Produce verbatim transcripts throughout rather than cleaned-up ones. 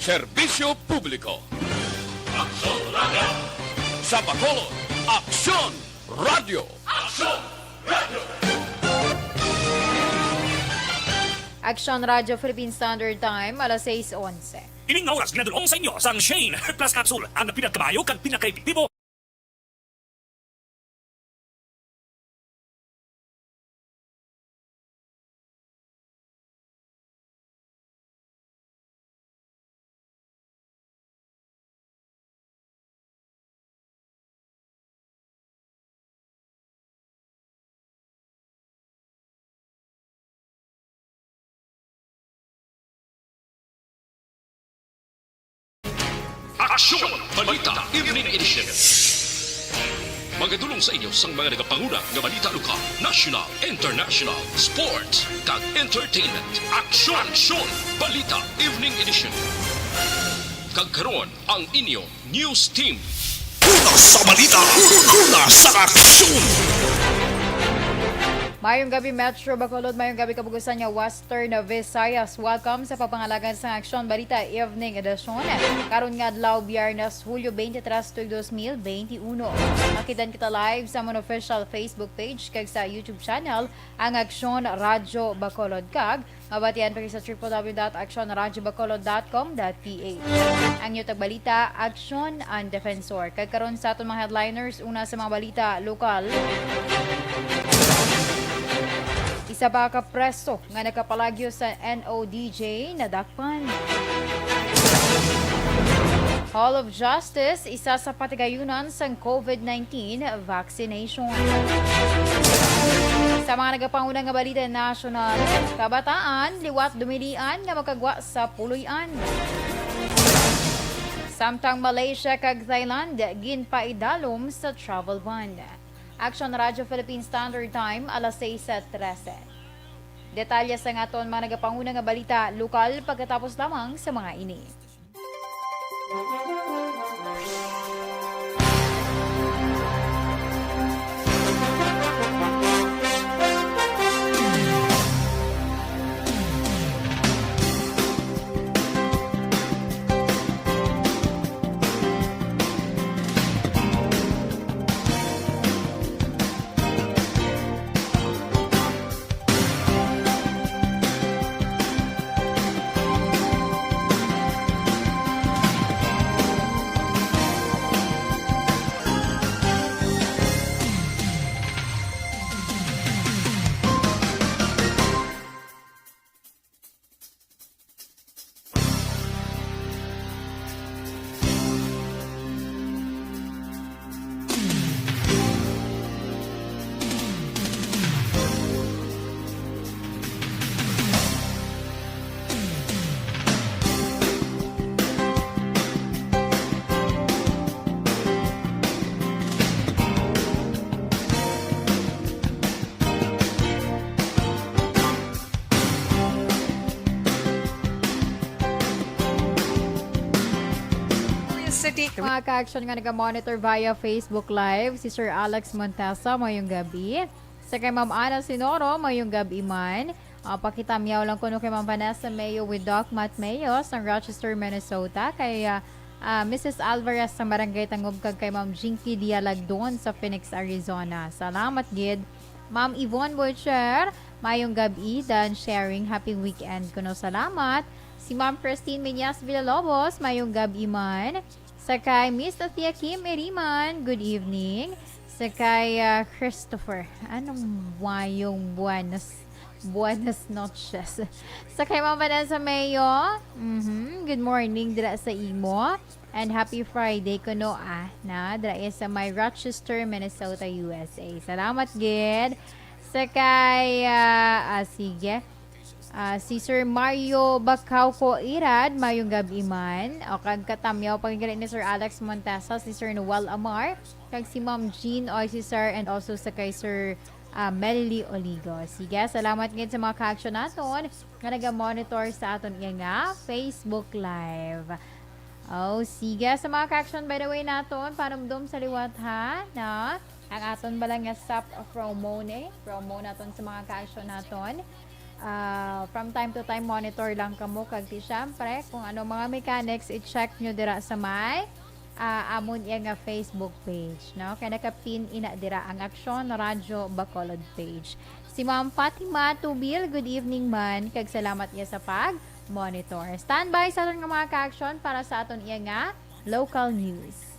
Serbisyo publiko. Aksyon Radyo. Sa Bacolod, Aksyon Radyo. Aksyon Radyo. Aksyon Radyo Philippine Standard Time, alas sais onse. Ining nga oras ginadul-ong sa inyo sang Shane Herbal Plus Capsule, ang pinagkamayo kag pinakaepektibo. Aksyon Balita Evening Edition. Magadul-ong sa inyo sang mga nagapanguna nga balita lokal, national, international, sports, kag entertainment. Aksyon, Aksyon Balita Evening Edition. Kag karon, ang inyo news team. Una sa balita, una sa aksyon. Mayong gabi, Metro Bacolod. Mayong gabi, kabug-usan nga Western Visayas. Welcome sa pagpangalagan sang Aksyon Balita Evening Edition. Karon nga adlaw, Biyernes, Hulyo twenty-three, tuig dos mil twenty-uno. Makit-an kita live sa amon official Facebook page kag sa YouTube channel, ang Aksyon Radyo Bacolod. Kag mabatian pa sa triple W dot aksyon radyo bacolod dot com dot P H. Ang inyo tagbalita, Aksyon ang Defensor. Kag karon sa aton mga headliners, una sa mga balita lokal. Isa pa ka preso nga nakapalagyo sa N O D J nadakpan. Hall of Justice, isa sa patigayunan sang COVID nineteen vaccination. Sa mga nagapanguna nga balita nasyonal, kabataan liwat dumilian nga makagwa sa puloy-an. Samtang Malaysia kag Thailand ginpaidalom sa travel ban. Aksyon Radyo Philippine Standard Time, alas sais trese. Detalye sa nga aton mga nagapanguna nga balita lokal pagkatapos lamang sa mga ini. City. Mga ka-action nga naga-monitor via Facebook Live, si Sir Alex Montesa, mayong gabi. Sa kay Ma'am Ana Sinoro, mayong gabi man. Ah, pakita miyaw lang kuno kay Ma'am Vanessa Mayo with Doc Matt Mayo sa Rochester, Minnesota. Kay, ah, ah, Missus Alvarez sa Barangay Tangub kag kay Ma'am Jinky Dialagdon sa Phoenix, Arizona. Salamat gid. Ma'am Yvonne Butcher, mayong gabi, dan sharing, happy weekend kuno, salamat. Si Ma'am Christine Miñas Villalobos, mayong gabi man. Sa kay Miss Athea Kim Iriman, good evening. Sa kay, ah, Christopher, anong mayong buenas, buenas noches. Sa kay Ma'am Vanessa Mayo, mhm, good morning dira sa imo. And happy Friday kuno, ah, na, dira iya sa may Rochester, Minnesota, U S A. Salamat gid. Sa kay, ah, ah, sige. Ah, si Sir Mario Bacauco Irad, mayong gabi man. O, kag katamyaw pa gid ni Sir Alex Montesa, si Sir Noel Amar, kag si Ma'am Jean Oy, si Sir, and also sa kay Sir, ah, Melly Oligo. Sige, salamat gid sa mga ka-action naton nga naga-monitor sa aton iya nga Facebook Live. Oh, sige. Sa mga ka-action, by the way, naton, panumdom sa liwat, ha? Na, ang aton bala nga sap promo ni, promo naton sa mga ka-action naton. Ah, from time to time, monitor lang kamo. Kag ti, syempre, kung ano mga mechanics, i-check nyo dira sa may, ah, amon iya nga Facebook page, no? Kay naka-pin ina dira ang Aksyon Radyo Bacolod page. Si Ma'am Fatima Tubil, good evening man, kag salamat iya sa pag-monitor. Standby sa aton nga mga ka-aksyon para sa aton iya nga local news.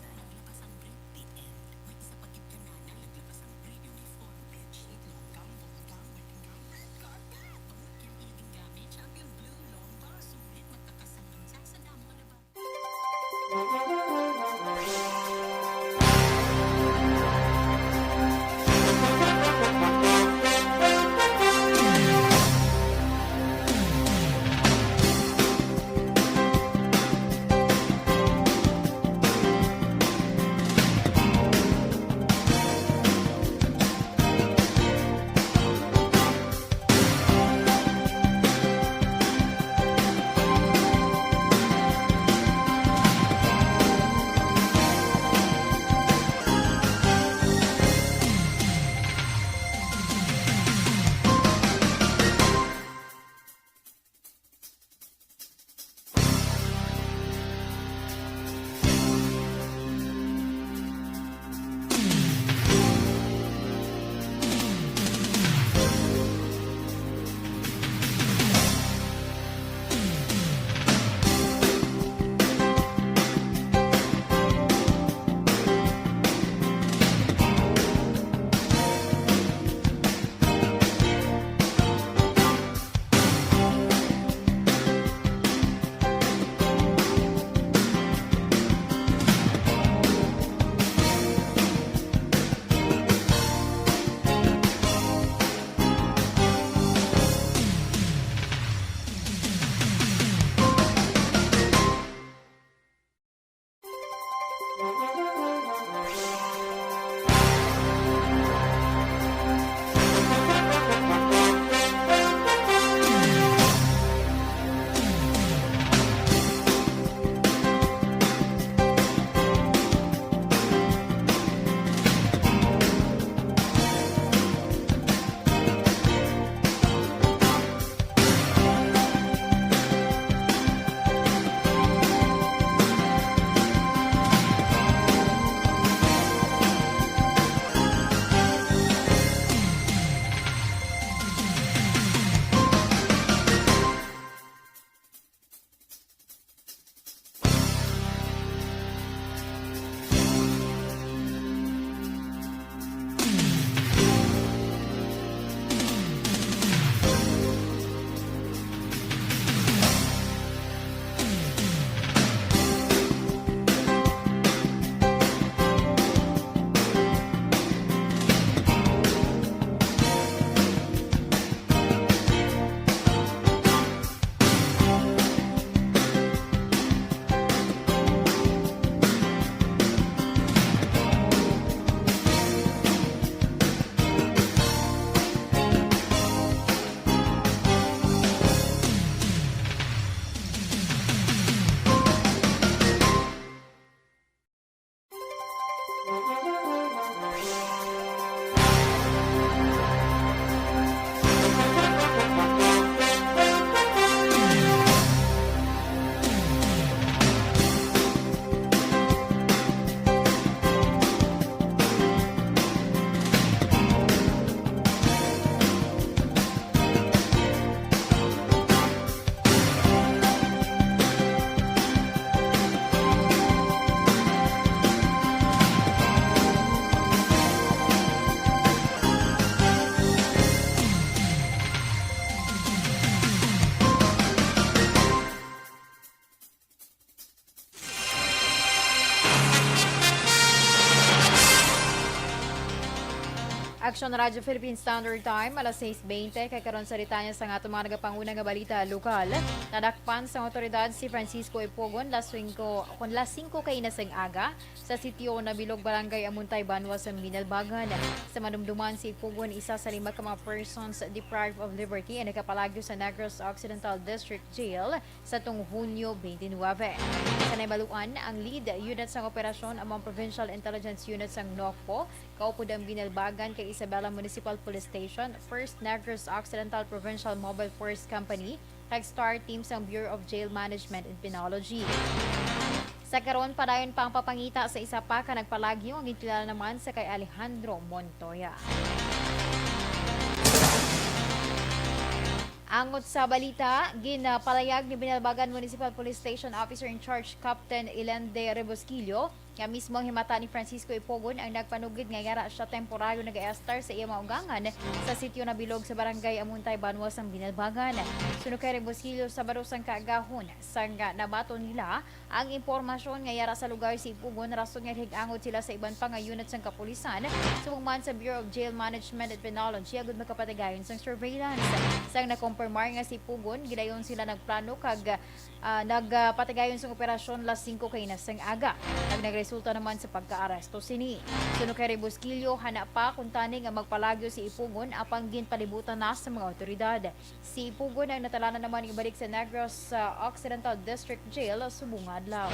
Aksyon Radyo Philippine Standard Time, alas sais bente, kay karon sa detalye sa ato mga nagapanguna nga balita lokal. Nadakpan sang awtoridad si Francisco Ipugon, las singko, kon las singko kaina sang aga, sa sitio Nabilog, Barangay Amuntay, banwa sa Binalbagan. Sa madumduman, si Ipugon isa sa lima ka mga persons deprived of liberty ang nakapalagyo sa Negros Occidental District Jail sa tung Hunyo twenty-nine. Sa nahibaluan, ang lead unit sang operasyon amo ang Provincial Intelligence Unit sang NOCPO, kaupod ang Binalbagan kay isa Isabela Municipal Police Station, First Negros Occidental Provincial Mobile Force Company, kag Star Team sang Bureau of Jail Management and Penology. Sa karon, padayon pa ang papangita sa isa pa ka nagpalagyo nga ginkilala naman sa kay Alejandro Montoya. Angot sa balita, ginpalayag ni Binalbagan Municipal Police Station Officer in Charge Captain Ilende Rebosquillo nga mismo ang himata ni Francisco Ipugon ang nagpanugid nga yara siya temporaryo nagaestar sa iya maugangan sa sitio na bilog sa Barangay Amuntay, banwa sang Binalbagan. Suno kay Rebosquillo, Sabado sang kaagahon, sang nabaton nila ang impormasyon nga yara sa lugar si Ipugon, rason nga nahig-angot sila sa iban pa nga unit sang kapulisan, subong man sa Bureau of Jail Management and Penology, agud makapatigayon sang surveillance. Sang nakumpirmar nga si Ipugon, gidayon sila nagplano kag, ah, nagpatigayon sang operasyon las singko kaina sang aga, kag nagresulta naman sa pagkaaresto sini. Suno kay Rebosquillo, hana pa kuntani nga magpalagyo si Ipugon, apang ginpalibutan na sa mga awtoridad. Si Ipugon ang natalanan naman ibalik sa Negros, ah, Occidental District Jail subong nga adlaw.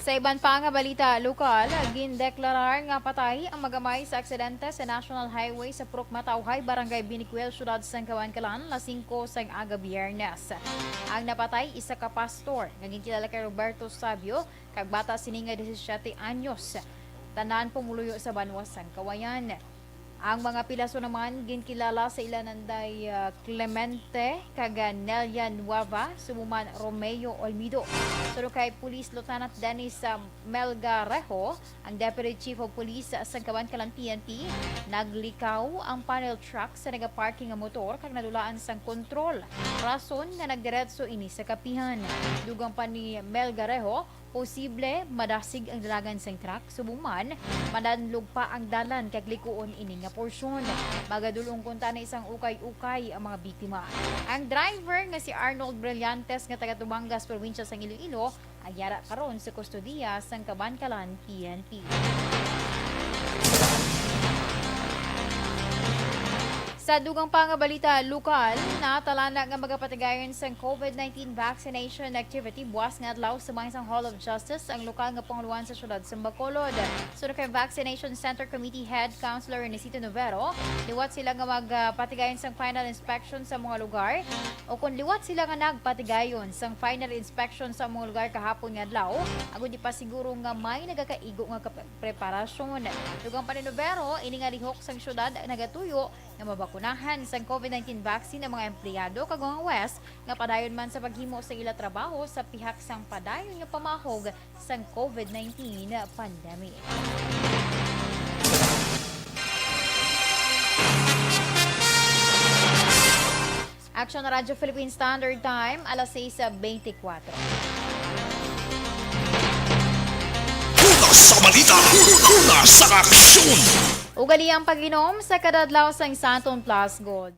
Sa iban pa nga balita lokal, gindeklarar nga patay ang magamay sa aksidente sa National Highway sa Purok Matawhay, Barangay Binicuel, Siyudad sang Kabankalan, las singko sang aga Biyernes. Ang napatay, isa ka pastor nga ginkilala kay Roberto Sabio, kag bata sini nga disisiete anyos. Tanan pumuluyo sa banwa sang Kawayan. Ang mga pilaso naman ginkilala sa ila nanday, ah, Clemente kag, ah, Nelia Nueva, subong man Romeo Olmido. Suno kay Police Lieutenant Dennis, ah, Melgarejo, ang Deputy Chief of Police sa Kabankalan P N P, naglikaw ang panel truck sa nagaparking nga motor kag nadulaan sang kontrol, rason nga nagdiretso ini sa kapihan. Dugang pa ni Melgarejo, posible madasig ang dalagan sang truck, subong man madanlog pa ang dalan kag likuon ini nga porsyon. Magadul-ong kuntani sang ukay-ukay ang mga biktima. Ang driver nga si Arnold Brillantes nga taga Tumangas, probinsya sang Iloilo, ang yara karon sa kustodiya sang Kabankalan P N P. Sa dugang pa nga balita lokal, natalana nga magapatigayon sang COVID nineteen vaccination activity buas nga adlaw sa may sang Hall of Justice ang lokal nga pangulohan sa siyudad sa Bacolod. Suno kay Vaccination Center Committee Head Councilor Ernesito Novero, liwat sila nga magpatigayon sang final inspection sa mga lugar, o kon liwat sila nga nagpatigayon sang final inspection sa mga lugar kahapon nga adlaw, agud ipasiguro nga may nagakaigo nga kap-, preparasyon. Dugang pa ni Novero, ini nga lihok sang siyudad nagatuyo nga mabakunahan sang COVID nineteen vaccine ang mga empleyado kag mga huwes nga padayon man sa paghimo sa ila trabaho sa pihak sang padayon nga pamahog sang COVID nineteen pandemic. Action Radio Philippine Standard Time, alas sais beintikwatro. Una sa balita, una sa aksyon. Ugalihi ang pag-inom sa kada adlaw sang Santon Plus Gold.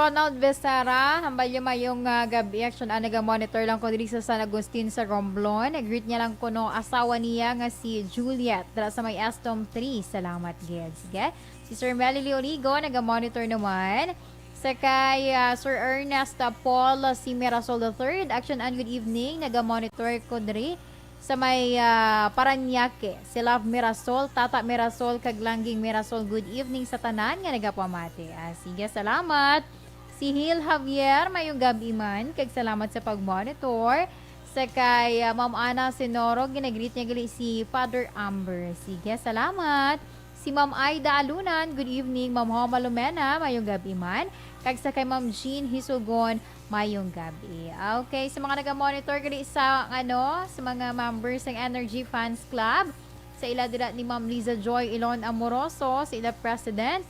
Ronald Becerra, hambalyo mayong, ah, gabi. Action, ah, naga-monitor lang ko diri sa San Agustin sa Romblon. Greet niya lang kuno asawa niya nga si Juliet, dira sa may Estom three. Salamat, gid. Sige. Si Sir Melly Leonigo, naga-monitor naman. Sa kay, ah, Sir Ernest, ah, Paul, ah, si Mirasol the third. Action and good evening. Naga-monitor ko diri sa may, ah, Parañaque. Si Love Mirasol, Tata Mirasol, kag Langging Mirasol. Good evening sa tanan nga nagapamati. Ah, sige, salamat. Si Hil Javier, mayong gabi man, kag salamat sa pag-monitor. Sa kay, ah, Ma'am Ana Senoro, ginagreet niya gali si Father Amber. Sige, salamat. Si Ma'am Aida Alunan, good evening. Ma'am Homa Lumena, mayong gabi man. Kag sa kay Ma'am Jean Hisugon, mayong gabi. Okay, sa mga naga-monitor gali sa, ano, sa mga members ng Energy Fans Club, sa ila dira ni Ma'am Liza Joy Ilon Amoroso, sa ila president,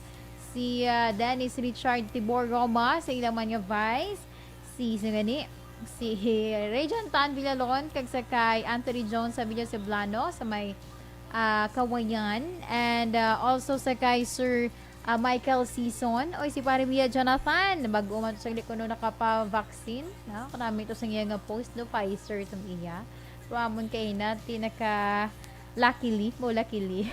si, ah, Dennis Richard Tibor Roma, sa ila man nga vice, si, sa gani, si Rejan Tan Villalon, kag sa kay Anthony Jones sa Villa Ceblano, sa may, ah, Kawayan, and, ah, also sa kay Sir, ah, Michael Season, oy, si Pare Mia Jonathan, bag-o man to sa kuno nakapa-vaccine, no? Kanami to sa iya nga post, no? Pfizer itong iya. Pero amon kay na, ti naka, luckily, mo luckily.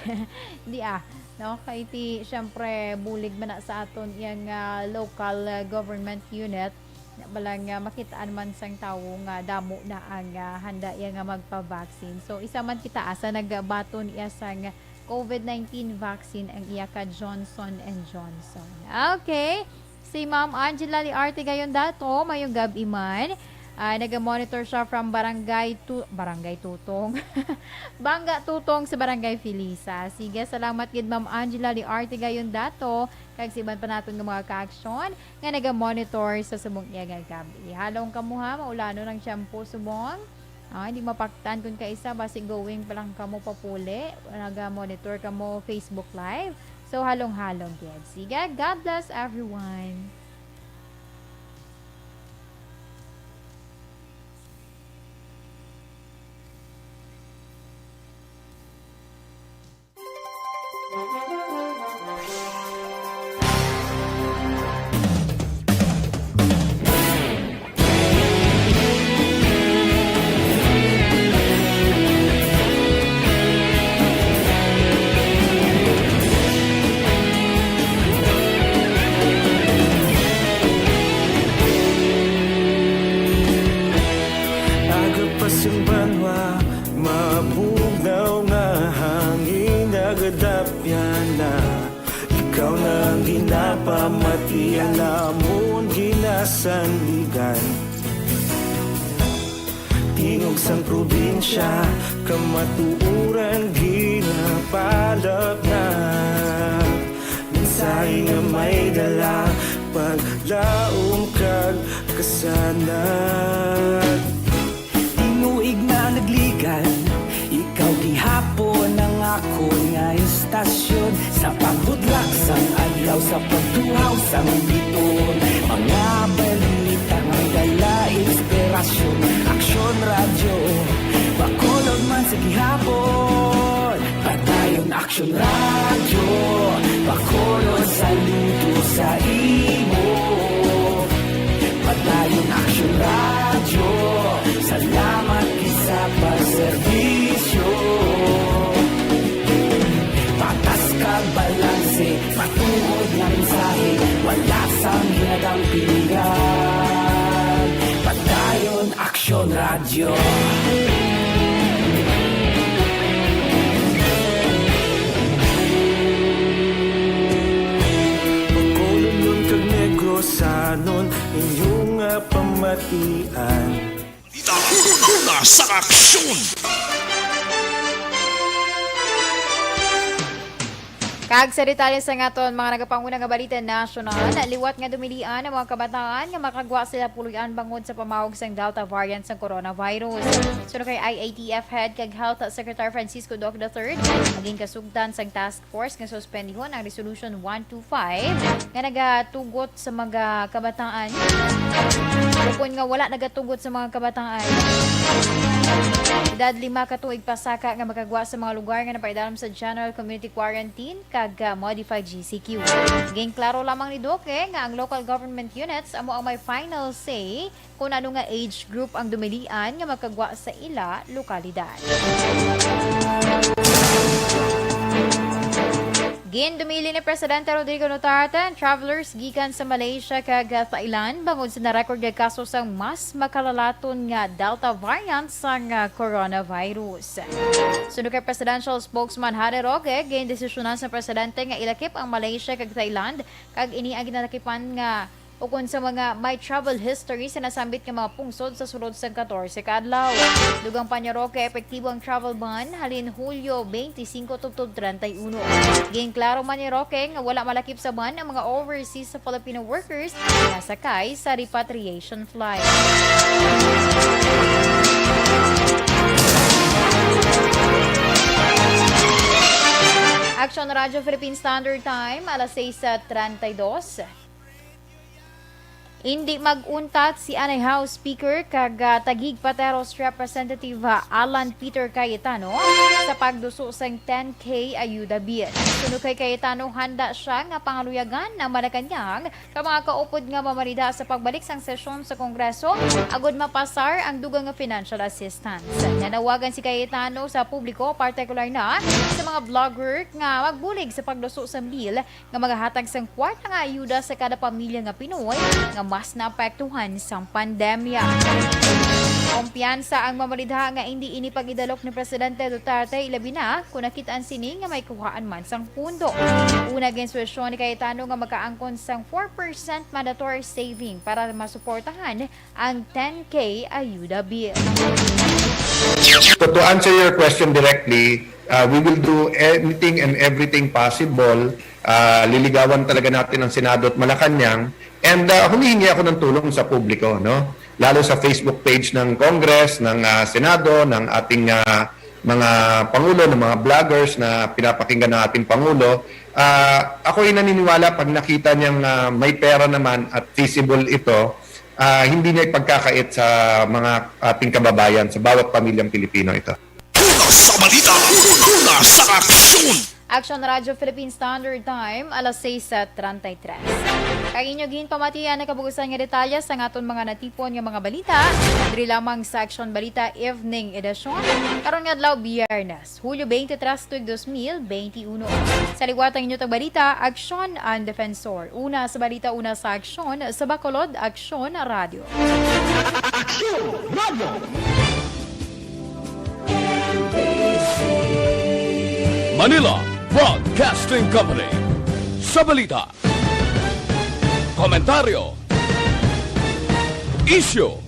Di ah, no? Kay ti, syempre, bulig man na sa aton iyang, ah, local, ah, government unit. Na bala nga makitaan man sang tawo nga damo na ang, ah, handa iya nga magpa-vaccine. So, isa man kita asa nagbaton iya sang COVID nineteen vaccine ang iya ka Johnson and Johnson. Okay. Si Ma'am Angela Liarte Gayon Dato, mayong gab-i man. Ah, naga-monitor siya from Barangay Tu-, Barangay Tutong. Banga Tutong sa Barangay Felisa. Sige, salamat gid, Ma'am Angela Liarte Gayon Dato. Kag sa iban pa naton nga mga ka-aksyon nga naga-monitor sa subong iya nga gab-i. Halong kamo ha, maulanon ang tiyempo subong. Ah, hindi mapaktan kun kaisa, basi going pa lang kamo papuli, naga-monitor kamo Facebook Live. So, halong-halong gid. Sige, God bless everyone. Aga pa sing banwa, mabugnaw nga hangin, nagadapyan na. Ikaw na ang ginapamati, alamon ginasandigan. Tingog sang probinsya, kamatuoran ginapalapnat. Mensahe nga may dala, paglaom kag kasanag. Tinuig na nagligan, ikaw gihapon ang akon nga istasyon. Sa pagbudlak sang adlaw, sa pagtuhaw sang biton, mga balita nga may dala inspirasyon. Aksyon Radyo, Bacolod man sa gihapon. Padayon Aksyon Radyo, Bacolod, saludo sa imo. Padayon Aksyon Radyo, salamat gid sa pagserbisyo. Patas kag balanse, matuod nga mensahe, wala sang ginadampingan. Padayon Aksyon Radyo. Bacolodnon kag Negrosanon, inyo nga pamatian. Balita una-una sa aksyon. Kag sa detalye sa aton mga nagapanguna nga balita nasyonal, liwat nga dumilian ang mga kabataan nga makagwa sila puloy-an bangod sa pamawog sang Delta variant sang coronavirus. Suno kay I A T F head kag Health Secretary Francisco Doc the third, magin kasugtan sang task force nga suspendihon ang Resolution one two five nga nagatugot sa mga kabataan. Ukon nga wala nagatugot sa mga kabataan, edad lima ka tuig pasaka nga makagwa sa mga lugar nga napaidalom sa General Community Quarantine kag, ah, Modified G C Q. Ginklaro lamang ni Duque nga ang local government units amo ang may final say kung ano nga age group ang dumilian nga makagwa sa ila lokalidad. Gindumili ni Presidente Rodrigo Duterte ang travelers gikan sa Malaysia kag Thailand bangod sa na-record nga kaso sang mas makalalaton nga Delta variant sang, ah, coronavirus. Suno kay Presidential Spokesman Harry Roque, gindesisyonan sa presidente nga ilakip ang Malaysia kag Thailand, kag ini ang ginalakipan nga ukon sa mga may travel history sa nasambit nga mga pungsod sa sulod sang katorse ka adlaw. Dugang pa ni Roque, epektibo ang travel ban halin Hulyo twenty-five tubtob treinta y uno. Ginklaro man ni Roque nga wala malakip sa ban ang mga overseas sa Filipino workers nga sakay sa repatriation flight. Action Radyo Philippine Standard Time, alas sais treinta y dos. Indi mag-untat si anay House Speaker kag, ah, Taguig Pateros Representative, ah, Alan Peter Cayetano sa pagduso sang ten K ayuda bill. Suno kay Cayetano, handa sia nga pangaluyagan ang Malacañang kag mga kaupod nga mamanida sa pagbalik sang sesyon sa Kongreso agud mapasar ang dugang nga financial assistance. Nanawagan si Cayetano sa publiko, partikular na sa mga vlogger, nga magbulig sa pagduso sang bill nga magahatag sang kwarta nga ayuda sa kada pamilya nga Pinoy nga mas naapektuhan sang pandemya. Kumpiyansa ang mamanida nga indi ini pag-idalok ni Presidente Duterte, ilabi na kon nakit-an sini nga may kuhaan man sang pundo. Una, ginsuwestyon ni Cayetano nga makaangkon sang four percent mandatory saving para masuportahan ang ten K ayuda bill. So, to answer your question directly, uh, we will do anything and everything possible. Uh, liligawan talaga natin ang Senado at Malacañang. And, uh, humihingi ako ng tulong sa publiko, no? Lalo sa Facebook page ng Congress, ng, uh, Senado, ng ating, uh, mga pangulo, ng mga vloggers na pinapakinggan ng ating pangulo. Uh, ako'y naniniwala, pag nakita niyang, uh, may pera naman at feasible ito, ah, hindi niya ipagkakait sa mga ating kababayan, sa bawat pamilyang Pilipino ito. Una sa balita, una sa aksyon. Action Radyo Philippine Standard Time, alas sais treinta y tres. Kag inyo ginpamatian ang kabugusan nga detalye sa aton mga natipon nga mga balita, diri lamang sa Action Balita Evening Edition, karon nga adlaw, Biyernes. Hulyo twenty-three tuig dos mil twenty-uno. Sa liwat ang inyo tagbalita, Aksyon ang Defensor. Una sa balita, una sa aksyon, sa Bacolod, Aksyon Radyo. Aksyon Radyo. Manila Broadcasting Company. Sa balita, komentaryo, isyu,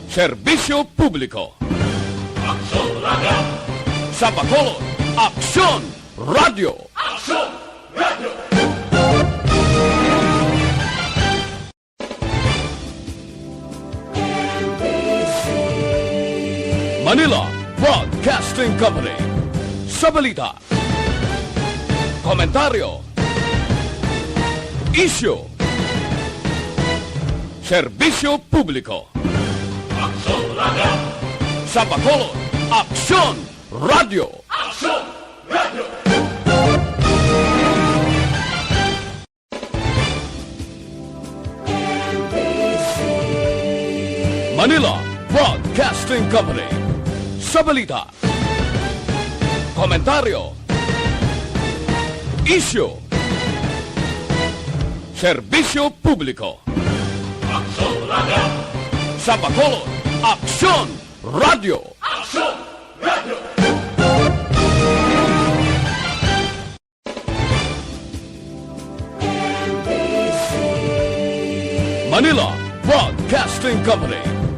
serbisyo publiko. Aksyon Radyo. Sa Bacolod, Aksyon Radyo. Aksyon Radyo. Manila Broadcasting Company. Sa balita, komentaryo, isyu, serbisyo publiko. Aksyon Radyo. Sa Bacolod, Aksyon Radyo. Aksyon Radyo. Manila Broadcasting Company. Sa balita, komentaryo, isyu, serbisyo publiko. Aksyon Radyo. Sa Bacolod, Aksyon Radyo. Aksyon Radyo. Manila Broadcasting Company.